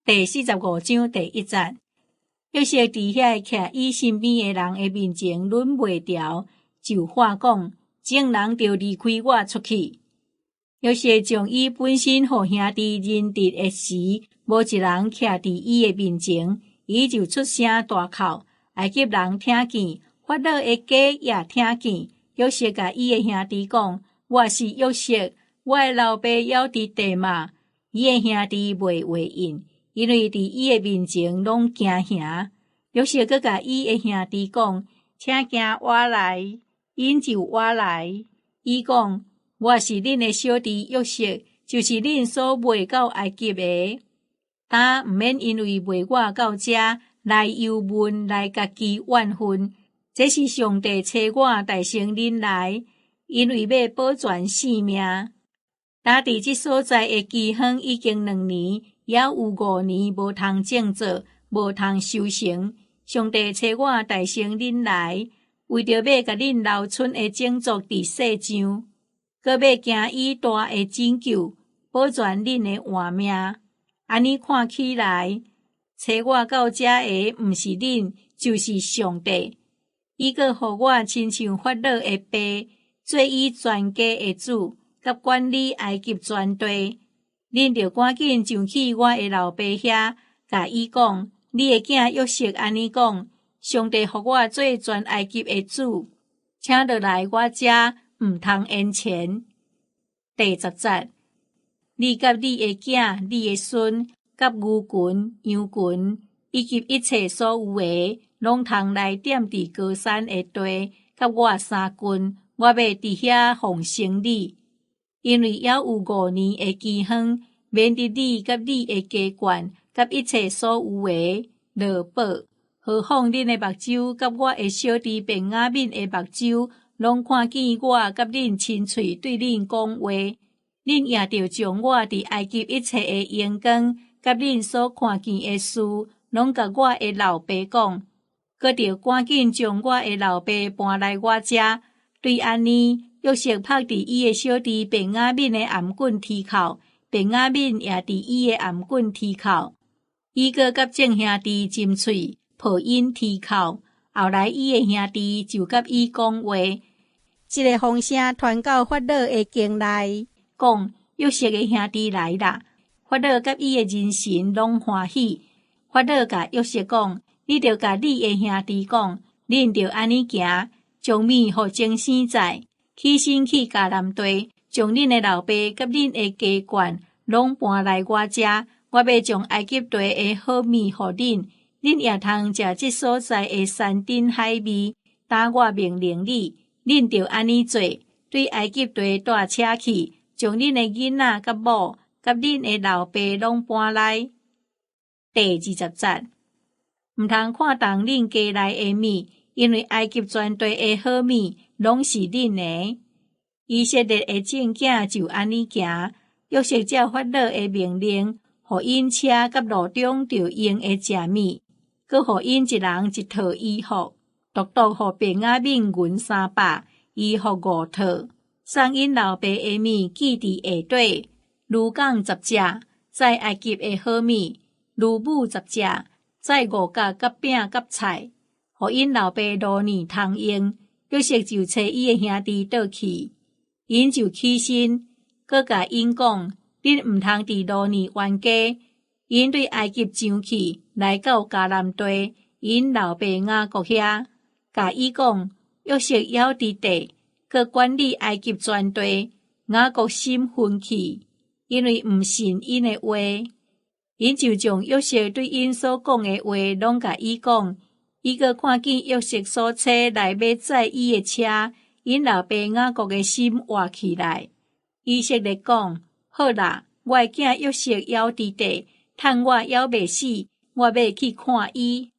第45章第1節，約瑟佇遐徛伊身邊的人的面前，忍袂牢，就喊講：眾人著離開我出去。約瑟將伊本身予兄弟認得的時，無一人徛佇伊的面前，伊就出聲大哭。埃及人聽見，法老的家也聽見。約瑟共伊的兄弟講：我是約瑟，我的老爸猶佇地嗎？伊的兄弟袂回應，因為佇伊的面前攏驚嚇。約瑟閣共伊的兄弟講：請行倚來，𪜶就倚來。伊講：我是恁的小弟約瑟，就是恁所賣到埃及的。今毋免因為賣我到遮來憂悶，來家己怨恨。這是上帝差我代先恁來，因為欲保全性命。今佇這所在的饑荒已經2年，猶有5年無通種作，無通收成。上帝差我代先恁來，為著欲共恁留存的種族佇世上，閣欲經伊大的拯救，保全恁的活命。按呢看起來，差我到遮的毋是恁，就是上帝。伊閣予我親像法老的爸，做伊全家的主，佮管理埃及全地。恁著趕緊上去我的老爸遐，共伊講：你的囝約瑟按呢講：上帝予我做全埃及的主，請落來我遮，毋通延遲。第10節，你佮你的囝、你的孫、佮牛群、羊群，以及一切所有的，攏通來踮佇歌珊的地，佮我相近。我欲佇遐奉承你，因為猶有五年的饑荒，免得你佮你的家眷佮一切所有的落飽。何況恁的目睭佮我的小弟便雅憫的目睭，攏看見我佮恁親喙對恁講話。恁也著將我佇埃及一切的榮光，佮恁所看見的事，攏共我的老爸講。閣著趕緊將我的老爸搬來我遮。對按呢，約瑟拍佇伊的小弟便雅憫的頷頸啼哭，便雅憫也佇伊的頷頸啼哭。伊閣佮眾兄弟親喙，抱𪜶啼哭。後來伊的兄弟就佮伊講話。這个風聲傳到法老的宮內，講約瑟的兄弟來啦。法老佮伊的人臣攏歡喜。法老共約瑟講：你著共你的兄弟講，恁著按呢行，將物予精生載，起身去迦南地，將恁的老爸佮恁的家眷攏搬來我遮。我欲將埃及地的好物予恁，恁也通食這所在的山珍海味。今我命令你，恁著按呢做，對埃及地帶車去，將恁的囡仔佮某佮恁的老爸攏搬來。第20節，毋通看重恁家內的物，因為埃及全地的好物攏是恁的。以色列的眾囝就按呢行，約瑟照法老的命令，予𪜶車佮路中著用的食物，閣予𪜶一人一套衣服，獨獨予便雅憫銀300，衣服五套，送𪜶老爸的物記佇下底，驢犅10隻，載埃及的好物，驢母10隻，載五穀佮餅佮菜，予𪜶老爸來年通用。約瑟就差伊的兄弟倒去，𪜶就起身，閣共𪜶講：恁毋通佇來年冤家。𪜶對埃及上去，來到迦南地，𪜶老爸雅各遐，共伊講：約瑟猶佇地，閣管理埃及全地。雅各心昏去，因為毋信𪜶的話。𪜶就將約瑟對𪜶所講的話攏共伊講。伊閣看見約瑟所差來欲載伊的車，𪜶老爸雅各的心活起來。以色列講：好啦，我的囝約瑟猶佇地，趁我猶未死，我欲去看伊。